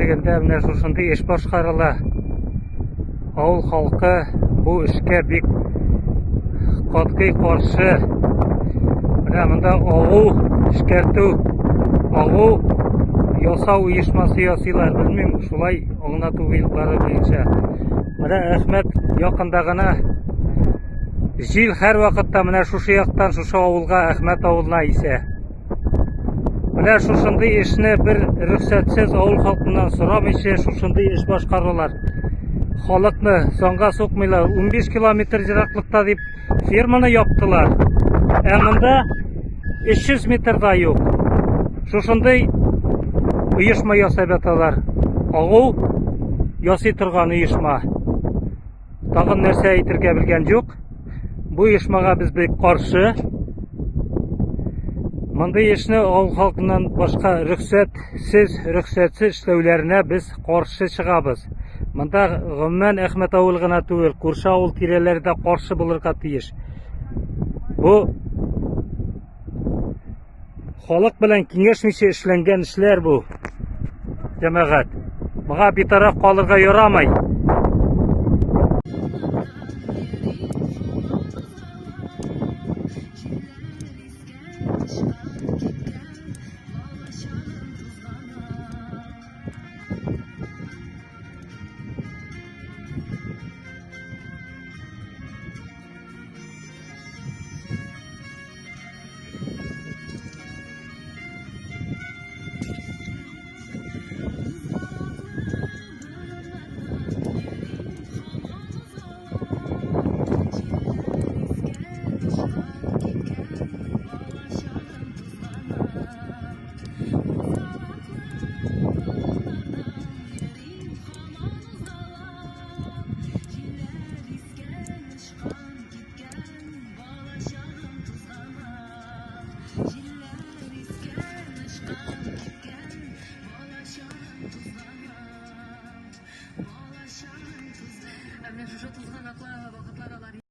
җирлегендә менә шушындый эш башкарыла. Авыл халкы бу эшкә бик катгый каршы. Менә монда агу эшкәртү, агу ясау оешмасы ясыйлар, белмим, шулай аңлатулары буенча. Менә Әхмәт якында гына җил һәрвакытта менә шушы яктан шушы авылга, Әхмәт авылына исә. Менә шушындый эшне бер рөхсәтсез авыл халкыннан сорамыйча шушындый эш башкаралар. Халыкны санга сукмыйлар. 15 километр ераклыкта дип ферманы яптылар. Ә монда 300 метр да юк. Шушындый оешма ясап яталар. Агу ясый торган оешма. Тагын нәрсә әйтергә белгән юк. Бу оешмага без бик каршы. Мондый эшне авыл халкыннан башка рөхсәтсез, рөхсәтсез эшләүләренә без каршы чыгабыз. Монда гомумән Әхмәт авылы гына түгел, күрше авыл тирәләре дә каршы булырга тиеш. Бу Халык белән киңәшмичә эшләнгән эшләр бу. Җәмәгать. Моңа битараф калырга ярамый. Ә менә шушы тузганаклы вакытлар алар.